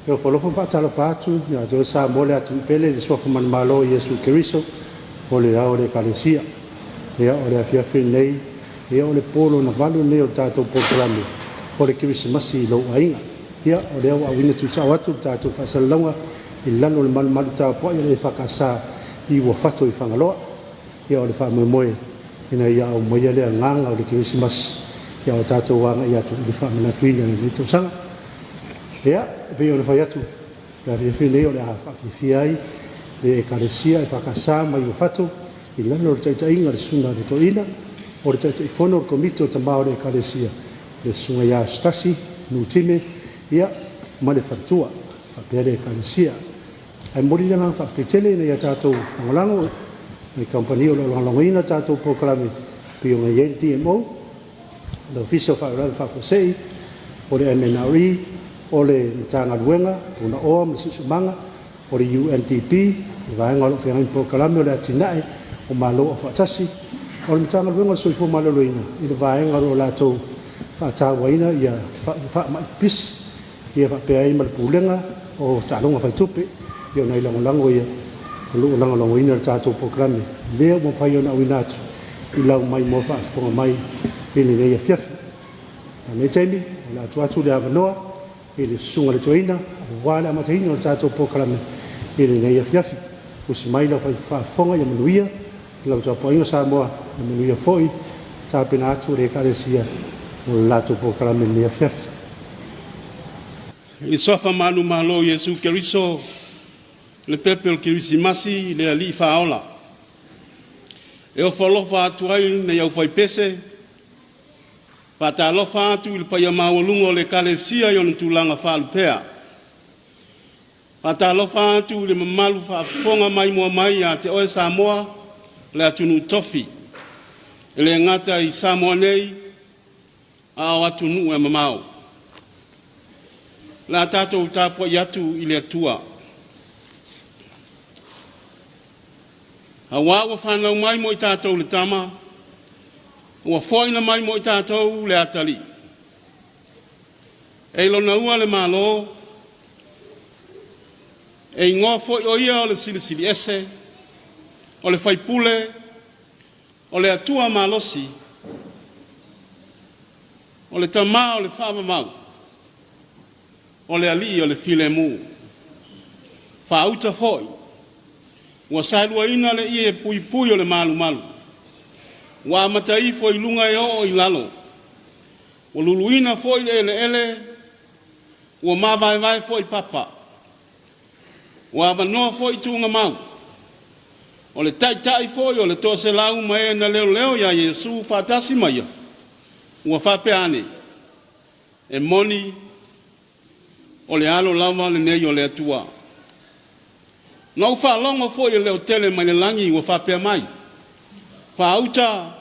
E ofo alofa ma faatalofa atu ia te oe Samoa le atunuu pele i le suafa manumalo o Iesu Keriso o le Ao o le Ekalesia. Ia, o le afiafi lenei, ia o le po lona valu lenei o le tatou polokalame o le Kerisimasi i lou aiga. Ia, o lea ua auina tuusao atu le tatou faasalalauga i lalo o le malu tapuai o le EFKS i Uafato i Fagaloa. Ia, o le faamoemoe ina ia aumaia le agaga o le Kerisimasi ia o tatou agai atu i le faamanatuina o lenei tausaga. Ia, e pei ona fai atu, o le afiafi lenei o le a faafiafia ai le Ekalesia EFKS mai Uafato i lalo o le taitaiga a le Susuga i le Toeaina, o le Taitaifono o le Komiti o Tama o le Ekalesia, le Susuga ia Asotasi Nutime, ia, ma le faletua faapea le Ekalesia. Ae momoli le agaga faafetai tele ina ia tatou lagolago i kamupani o lo o lagolagoina tatou polokalame pei ona i ai le DMO, le Ofisa o Faalavelave Faafuasei, o le MNRE, o le Matagaluega Punaoa ma le Siosiomaga, o le UNDP, le vaega o lo o feagai ma polokalame o le Atinae o Malo Afaatasi, o le Matagaluega o le Soifua Maloloina i le vaega o lo o latou faatauaina ia faamai pipisi, ia faapea ai ma le Pulega o Taaloga Fai Tupe. Ia o nai lagolago ia o lo o lagolagoina le tatou polokalame lea ua mafai ona auina atu i lau maimoa faafofoga mai i lenei afiafi. O lenei taimi, o le a tuu atu le avanoa i le Susuga i le Toeaina aua le amataina o le tatou polokalame i lenei afiafi. Usi mai lau faafofoga, ia manuia lau tapuaiga Samoa, ia manuia foi le tapena atu a le Ekalesia mo le latou polokalame i lenei afiafi. I le suafa manumalo o Iesu Keriso, le pepe o le Kerisimasi, le Alii Faaola. E ofo alofa atu ai lenei aufaipese, faatalofa atu i le paia maualuga o le Ekalesia i ona tulaga faalupea. Faatalofa atu i le mamalu faafofoga maimoa mai ia te oe Samoa, le atunuu tofi. E le gata i Samoa nei, a o atunuu e mamao. O le a tatou tapuai atu i le Atua, aua ua fanau mai mo i tatou le Tama, ua foaina mai mo i tatou le Atalii, e i lona ua le Malo, e igoa foi o ia o le Silisili Ese, o le Faipule, o le Atua Malosi, o le Tama o le Faavavau, o le Alii o le Filemu. Faauta foi, ua saluaina le ie puipui o le malumalu, ua amata ifo i luga e oo i lalo, ua luluina foi le eleele, ua mavaevae foi papa, ua avanoa foi tuugamau. O le taitai foi o le toaselau ma e na leoleo iā Iesu faatasi ma ia, ua faapea ane, e moni, o le Alo lava lenei o le Atua. Na ou faalogo foi i le leotele mai le lagi ua faapea mai, “Faauta,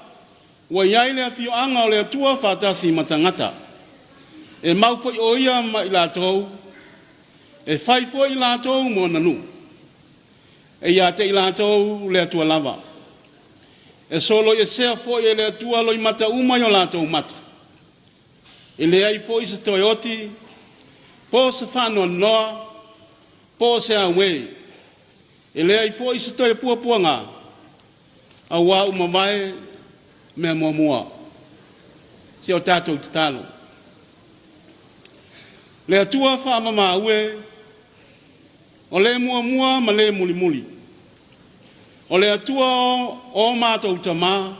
ua i ai le afioaga o le Atua faatasi ma tagata. E mau foi o ia ma i latou, e fai foi i latou ma ona nuu. E ia te i latou le Atua lava. E soloiesea foi e le Atua loimata uma i o latou mata. E leai foi se toe oti, po o se faanoanoa, po o se auē. E leai foi se toe puapuaga, auā ua mavae mea muamua.” Se o tatou tatalo. Le Atua faamamau e, o le muamua ma le mulimuli, o le Atua o matou tama,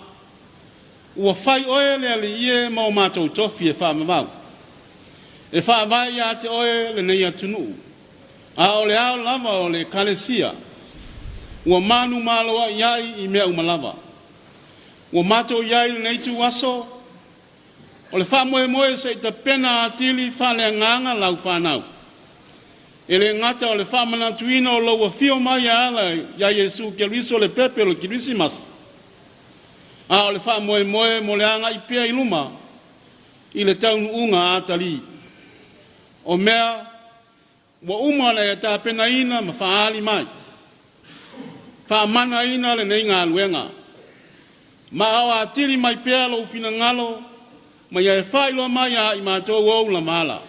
ua fai oe le Alii e ma o matou tofi e faavavau. E faavae ia te oe lenei atunuu, a o le ao lava o le Ekalesia, ua manumalo ai i mea uma lava. Ua matou i ai i lenei ituaso, o le faamoemoe se i tapena atili faaleagaga lau fanau. E le gata o le faamanatuina o lou afio mai e ala ia Iesu Keriso le pepe o le Kerisimasi, a o le faamoemoe mo le agai pea i luma i le taunuuga atalii o mea ua uma ona e tapenaina ma faaali mai. Faamanaina lenei galuega, ma ao atili mai pea lou finagalo, ma ia e faailoa mai ia i matou ou lamaala.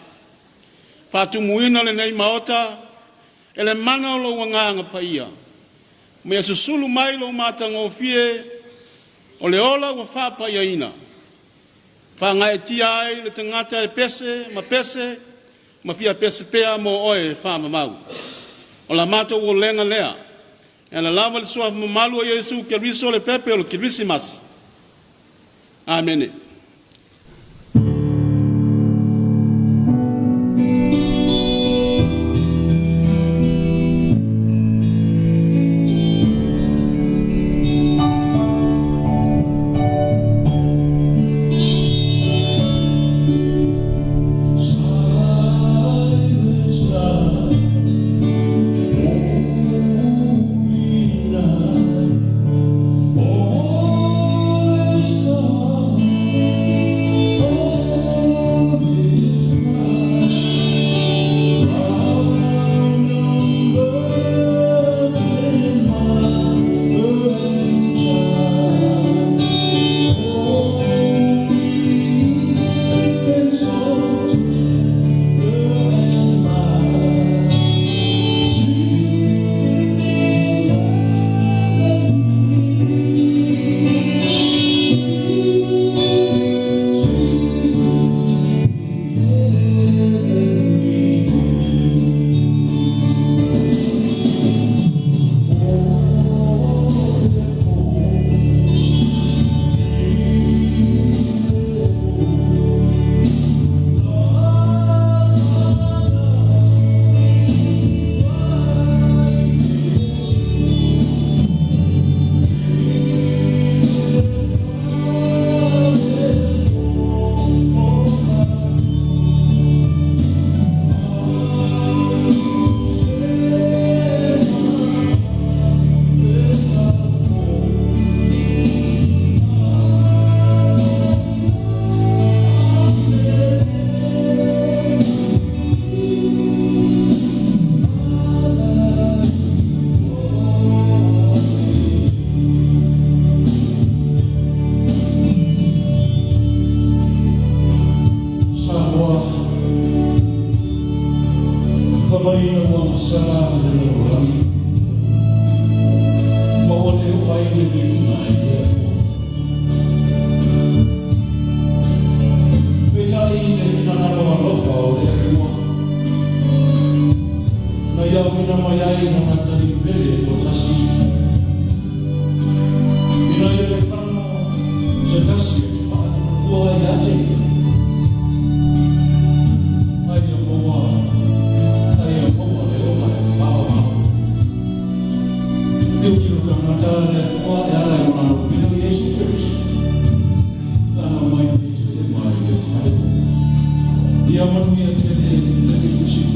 Faatumuina lenei Maota e le mana o lou Agaga Paia, ma ia susulu mai lou matagofie o le ola ua faapaiaina, faagaeetia ai le tagata e pese ma pese ma fia pese pea mo oe e faamamau. O la matou olega lea, e ala lava i le suafa mamalu o Iesu Keriso o le pepe o le Kerisimasi. Amene. Samoa, fai mai ina ua gasala le lalolagi, ma ua le oo ai le viiga i le Atua. Peitai i le finagalo alofa o le Atua, na ia auina mai ai Lana Atalii Pele e toatasi, ina ia lofano se tasi e te faatuatua ia te Ia, a ia maua, a ia maua le ola e faaauau. E autilo tagata le Atua e ala i Lona Alo Pele o Iesu Keriso, Lana mai nei Betelema i le fale. Ia manuia tele le Tusina.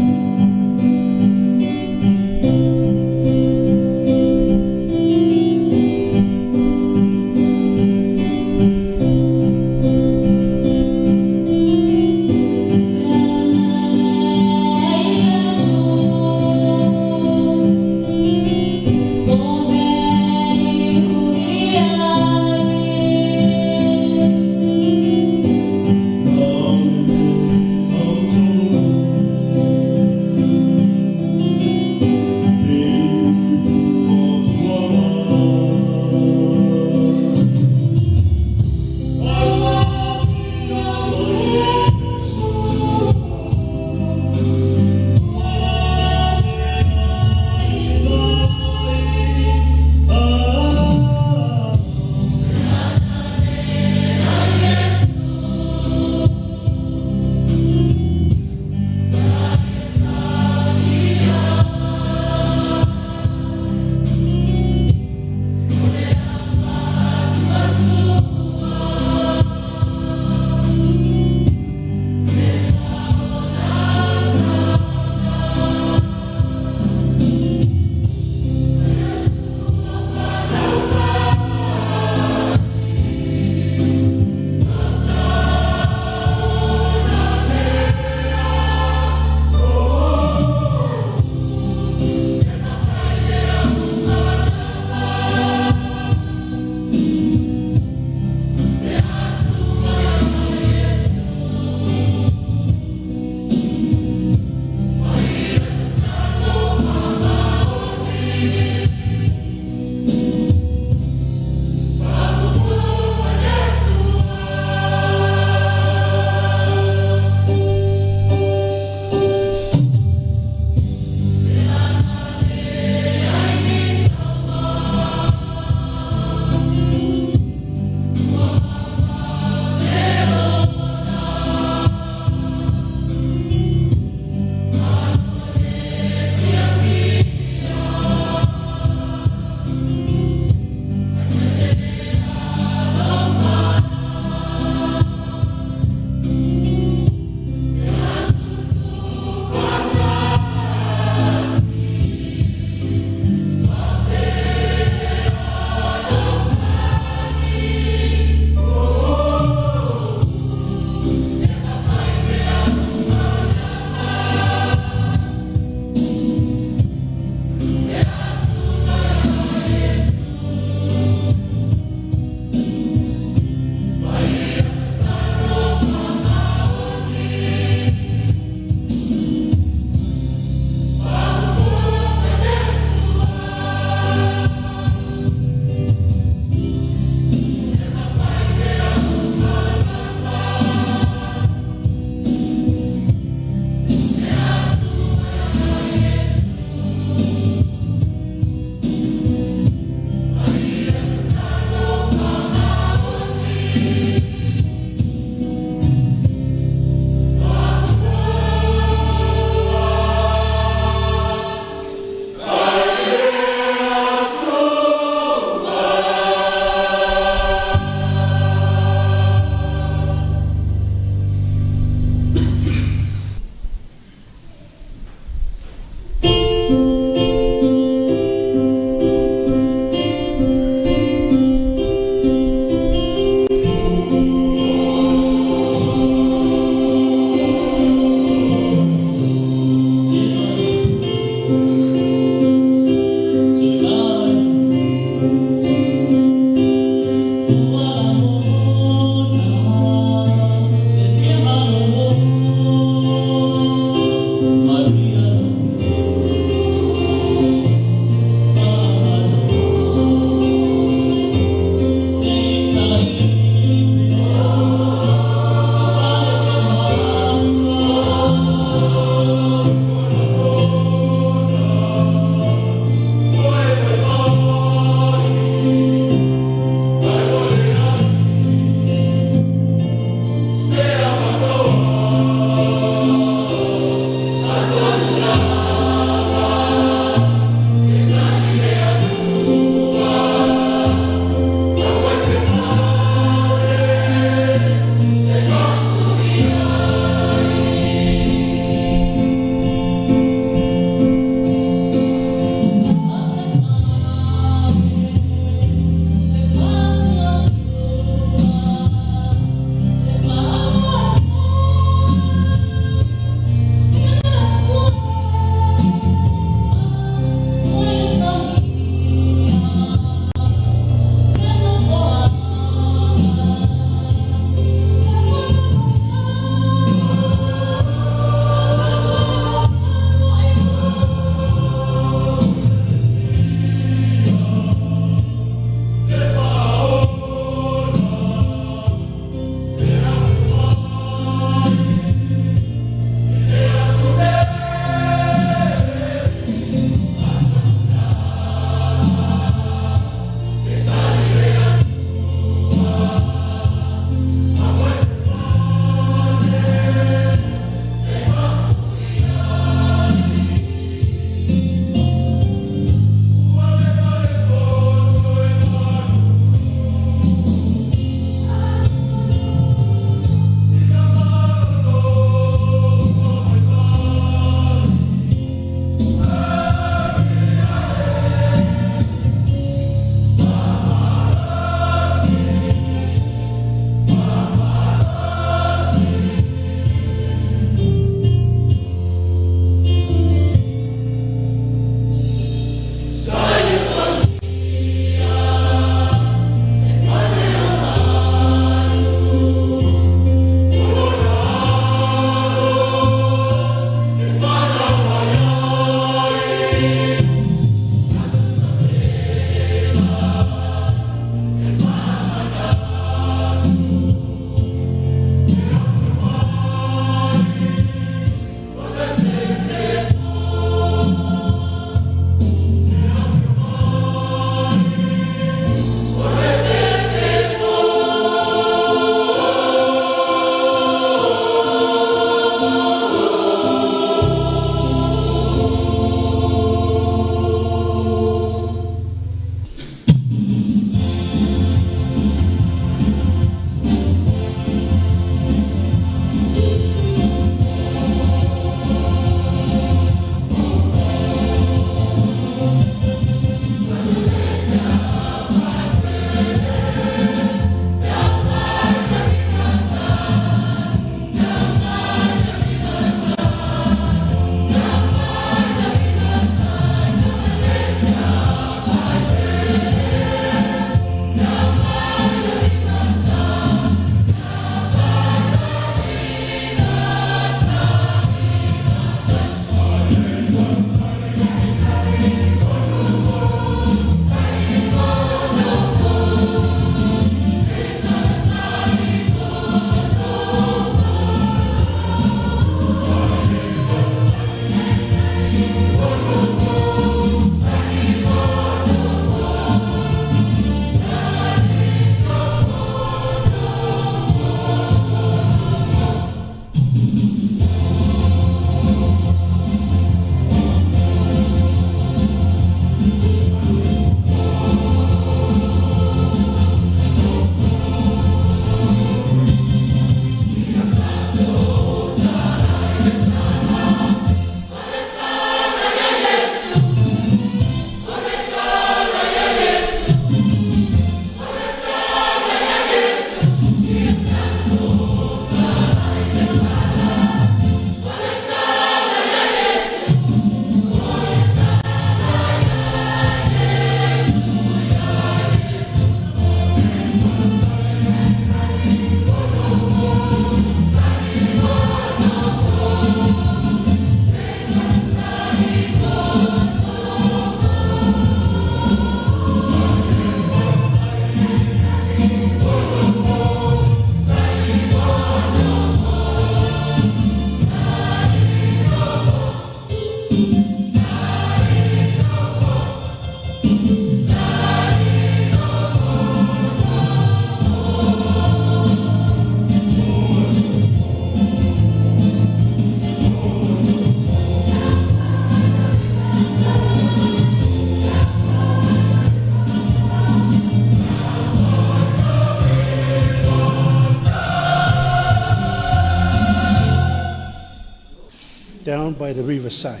Down by the Riverside,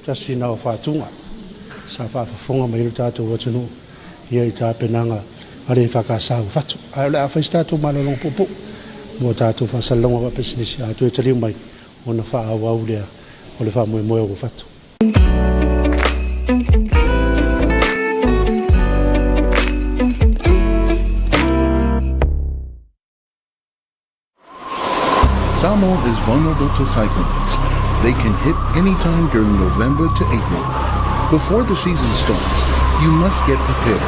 tasi lena o faatuga sa faafofoga mai ai lo tatou atunuu ia i tapenaga a le EFKS ua fatu. Ae o le a fai se tatou malologa puupuu mo tatou faasalalauga faapisinisi, a toe taliu mai ona faaauau lea o le faamoemoe ua fatu. Samoa is vulnerable to cyclones. They can hit anytime during November to April. Before the season starts, you must get prepared.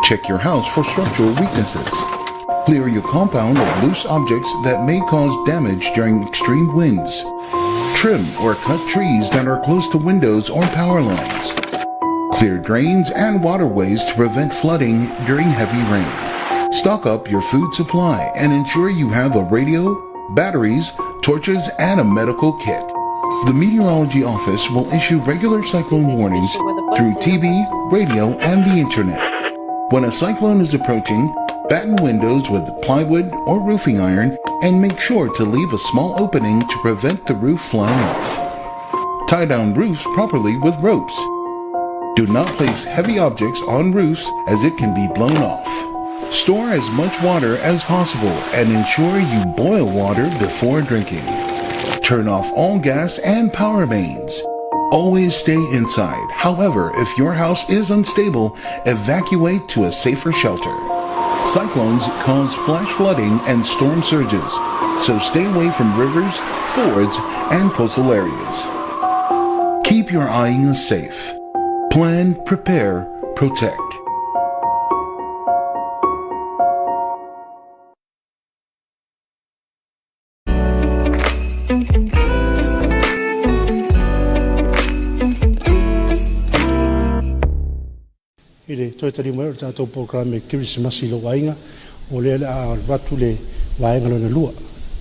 Check your house for structural weaknesses. Clear your compound of loose objects that may cause damage during extreme winds. Trim or cut trees that are close to windows or power lines. Clear drains and waterways to prevent flooding during heavy rain. Stock up your food supply and ensure you have a radio, batteries, torches, and a medical kit. The Meteorology Office will issue regular cyclone warnings through TV, radio, and the internet. When a cyclone is approaching, batten windows with plywood or roofing iron and make sure to leave a small opening to prevent the roof flying off. Tie down roofs properly with ropes. Do not place heavy objects on roofs as it can be blown off. Store as much water as possible and ensure you boil water before drinking. Turn off all gas and power mains. Always stay inside. However, if your house is unstable, evacuate to a safer shelter. Cyclones cause flash flooding and storm surges, so stay away from rivers, fords, and coastal areas. Keep your aiga safe. Plan, prepare, protect. I le toe taliu mai o le tatou polokalame Kerisimasi i lou aiga, o lea o le a alu atu le vaega lona lua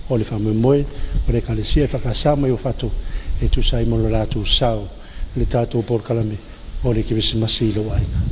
o le faamoemoe o le Ekalesia EFKS ma Uafato e tusa ai ma lo latou sao i le tatou polokalame o le Kerisimasi i lou aiga.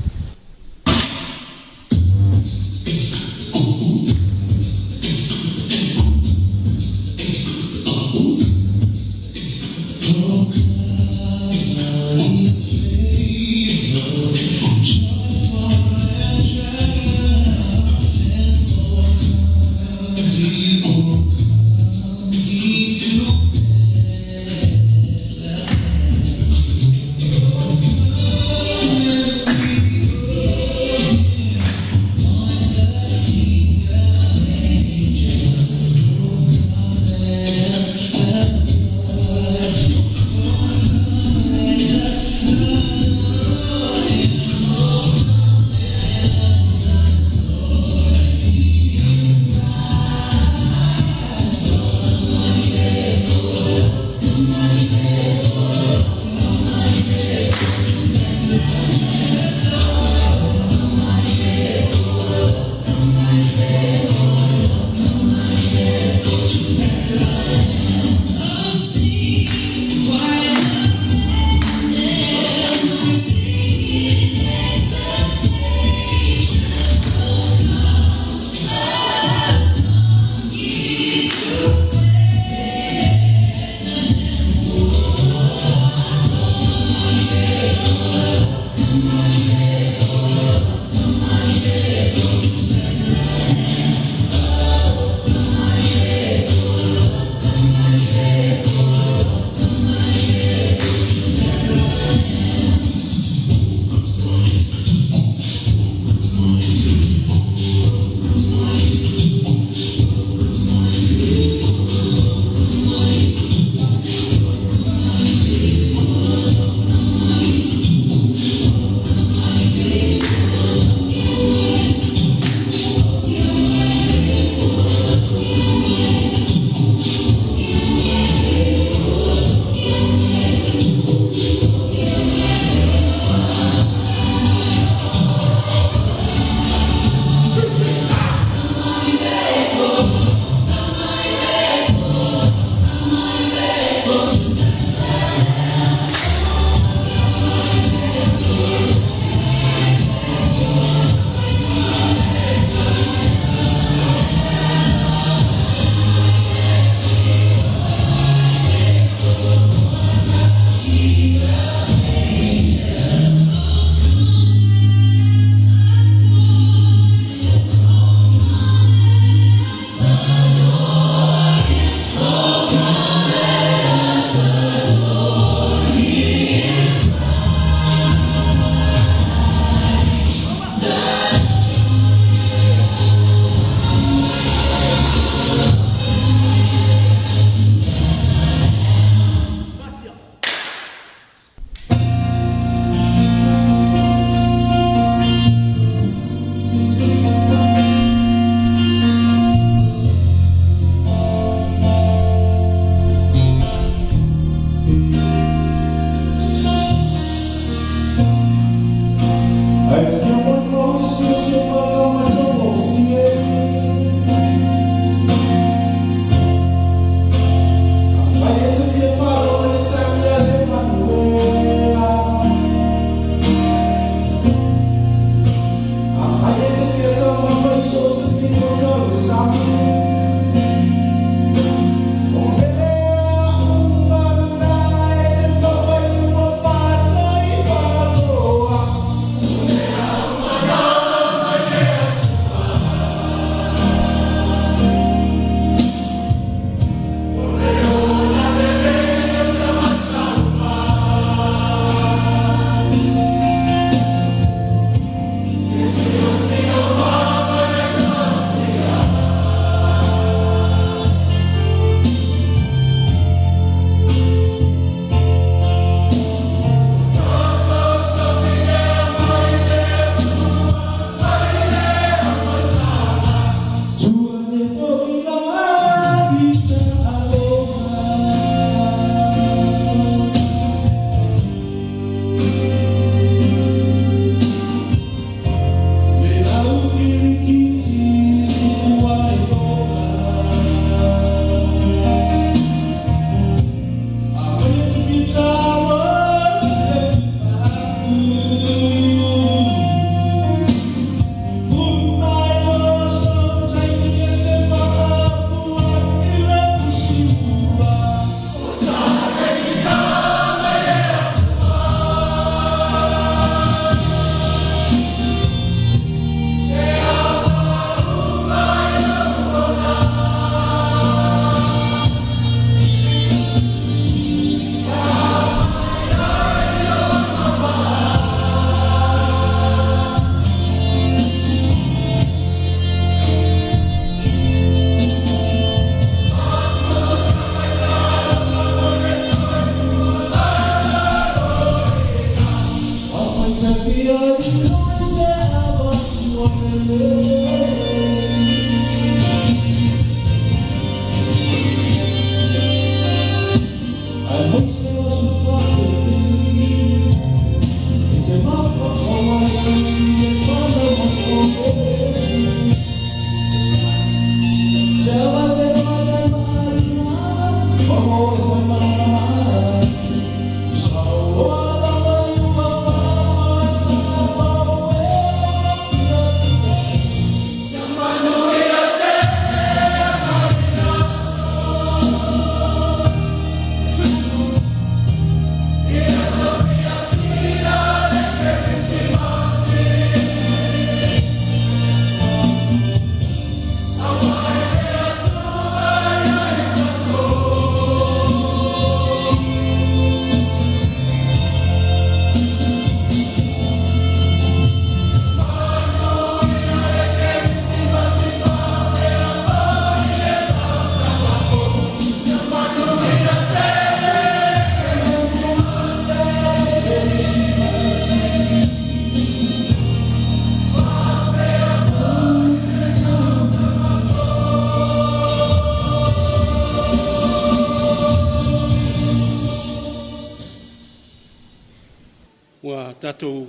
Ua tatou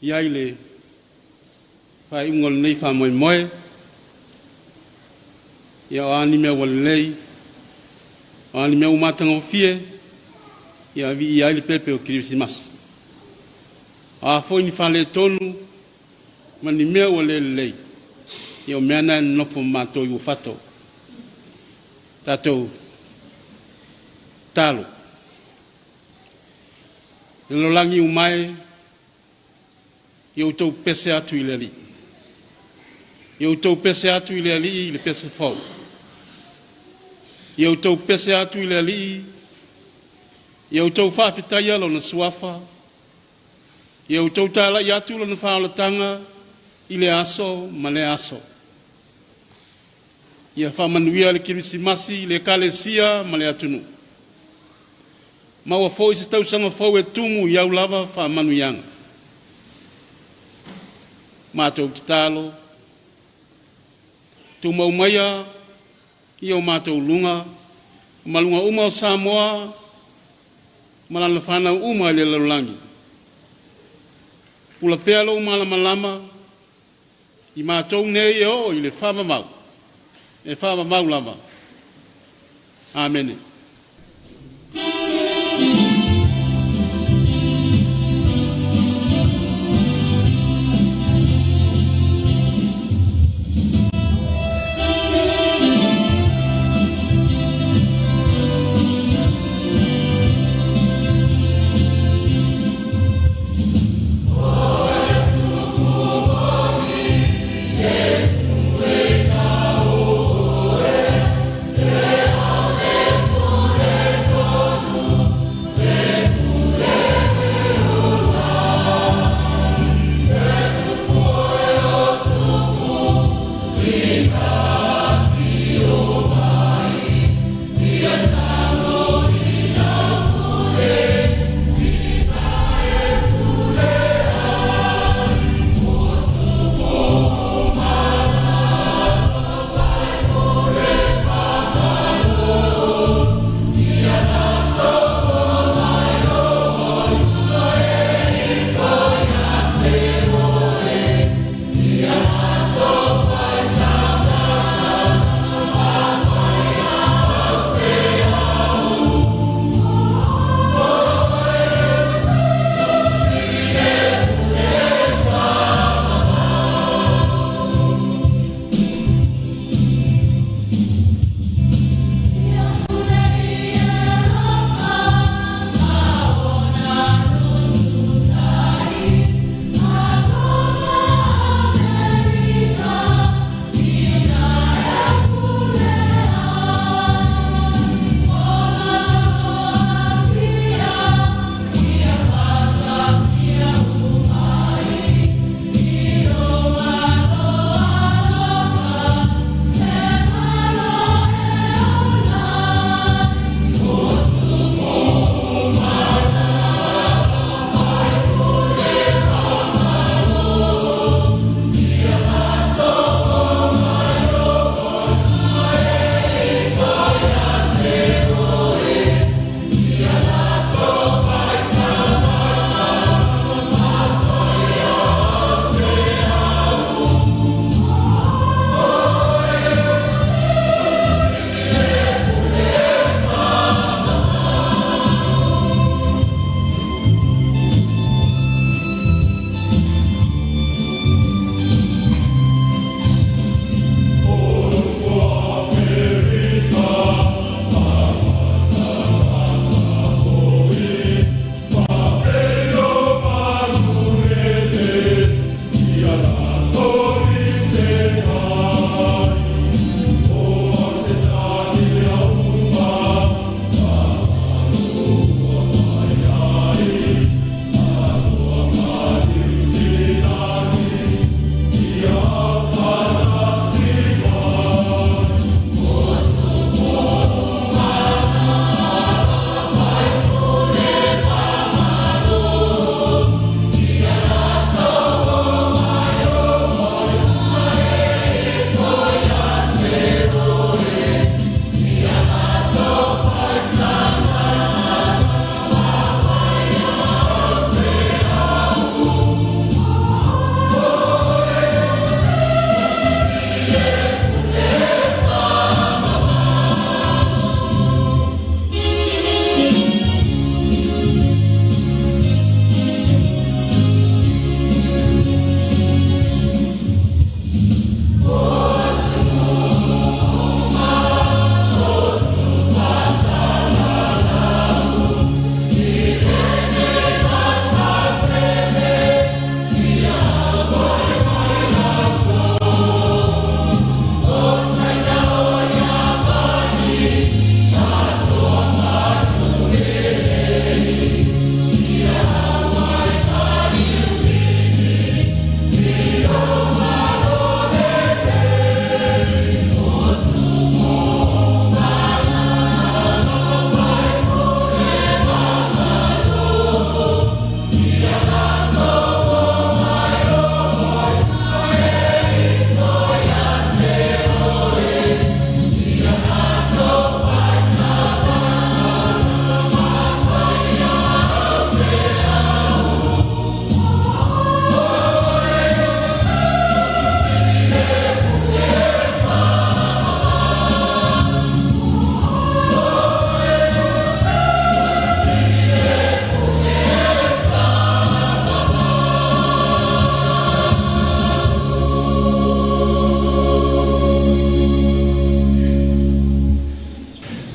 i ai le faaiuga o lenei faamoemoe. Ia o a ni mea ua lelei, o a ni mea ua matagofie, ia viia ai le pepe o Kerisimasi. O a foi ni faaletonu ma ni mea ua le lelei, ia o mea na e nonofo ma matou i Uafato. Tatou tatalo. Le lalolagi uma e, ia outou pese atu i le Alii. Ia outou pese atu i le Alii i le pese fou. Ia outou pese atu i le Alii, ia outou faafetaia lona suafa, ia outou talai atu lona faaolataga i le aso ma le aso. Ia faamanuia le Kerisimasi i le Ekalesia ma le atunuu. Maua foi se tausaga fou e tumu i au lava faamanuiaga. Matou tatalo, tumau maia i o matou luga ma luga uma o Samoa ma lana fanau uma i le lalolagi. Pula pea lou malamalama i matou nei e oo i le faavavau, e faavavau lava. Amene.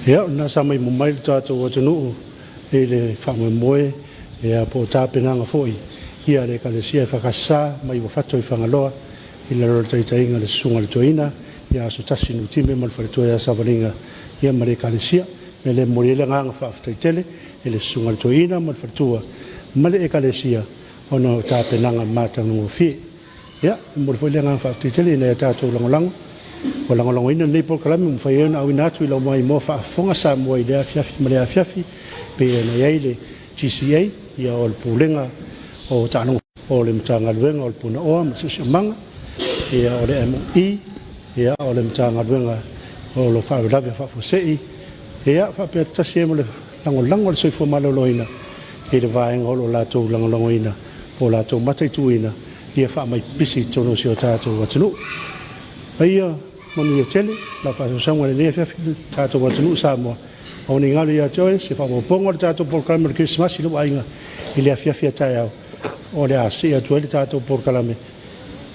Ia, o lena sa maimoa mai le tatou atunuu i le faamoemoe, ia po o tapenaga foi ia a le Ekalesia EFKS mai Uafato i Fagaloa i lalo o le taitaiga a le Susuga i le Toeaina ia Asotasi Nutime ma le faletua ia Savaliga ia ma le Ekalesia. O le mea lea e momoli ai le agaga faafetai tele i le Susuga i le Toeaina ma le faletua ma le Ekalesia ona o tapenaga matagofie. Ia, e momoli foi le agaga faafetai tele i nai a tatou lagolago ua lagolagoina lenei polokalame ua mafai ai ona auina atu i lau maimoa faafofoga Samoa i lea afiafi ma lea afiafi, e pei ona i ai le GCA, ia o le Pulega o Taaloga o le Matagaluega o le Punaoa ma le Siosiomaga, ia o le MOE, ia o le Matagaluega o lo o Faalavelave Faafuasei, ia faapea tasi ai ma le lagolago a le Soifua Maloloina i le vaega o lo o latou lagolagoina po o latou mataituina ia faamai pipisi i totonu o si o tatou atunuu. A ia manuia tele lau faasausauga i lenei afiafi le tatou atunuu Samoa. Aua ne i galo ia te oe se faaopoopoga o le tatou polokalame o le Kerisimasi i lou aiga i le afiafi a taeao, o le a see atu ai le tatou polokalame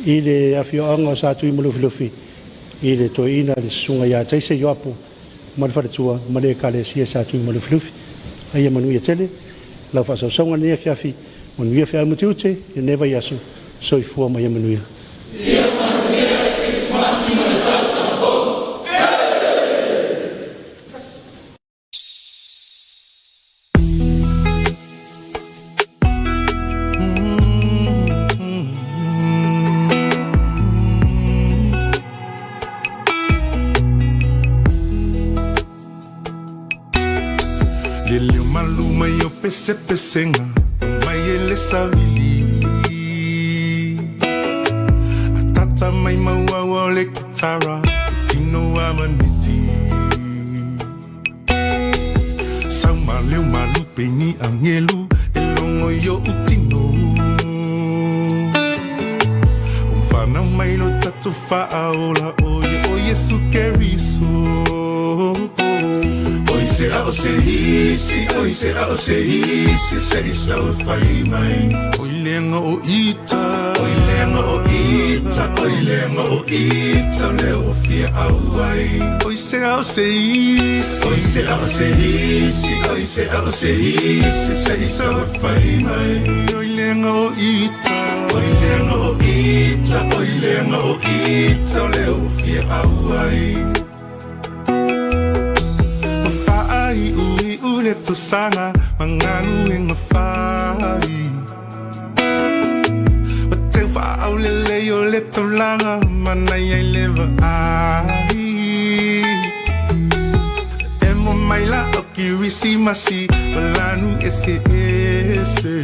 i le afioaga o Satuimalufilufi i le toeaina le susuga ia Taise Ioapo ma le faletua ma le ekalesia Satuimalufilufi. A ia manuia tele lau faasausauga i lenei afiafi, manuia feau ma tiute i lenei vaiaso. Soifua ma ia manuia. Le leo malu mai o pesepesega mai e le savili Atata mai mauaua o le kitara e tino a maneti Sau ma leo malupe ni angelu e logo i oʻu tino Ua fanau mai lo tatou Faaola o ia o Iesu Keriso. Oi se a o se isi, oi se a o se isi, se i sau e fai mai. Oi leaga o ita, oi leaga o ita, oi leaga o ita, lea ua fia auai. Oi se a o se isi, oi se a o se isi, oi se a o se isi, se i sau e fai mai. Oi leaga o ita, oi leaga o ita, oi leaga o ita, o lea ua fia auai. Ua faaiuiu le tausaga ma galuega fai. Ua teu faaulelei o le taulaga ma nai ai le vaai. Emo maila o Kirisimasi ma lanu eseese.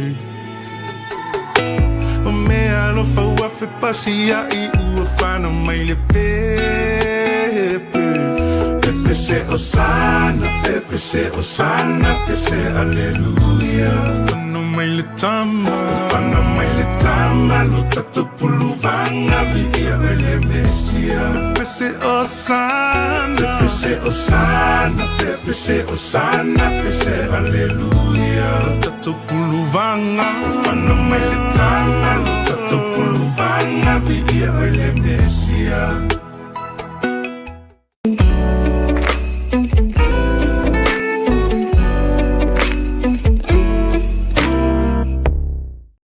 O mea alofa ua fepasia'i ua fanau mai le pepe. Pepe se Osana, pepe se Osana, pe se Aleluia. Fanau mai le tama, fanau mai le tama, lo tatou puluvaga viia oe le Mesia. Pepe se Osana, pepe se Osana, pepe se Osana, pe se Aleluia. Lo tatou puluvaga, fanau mai le tama.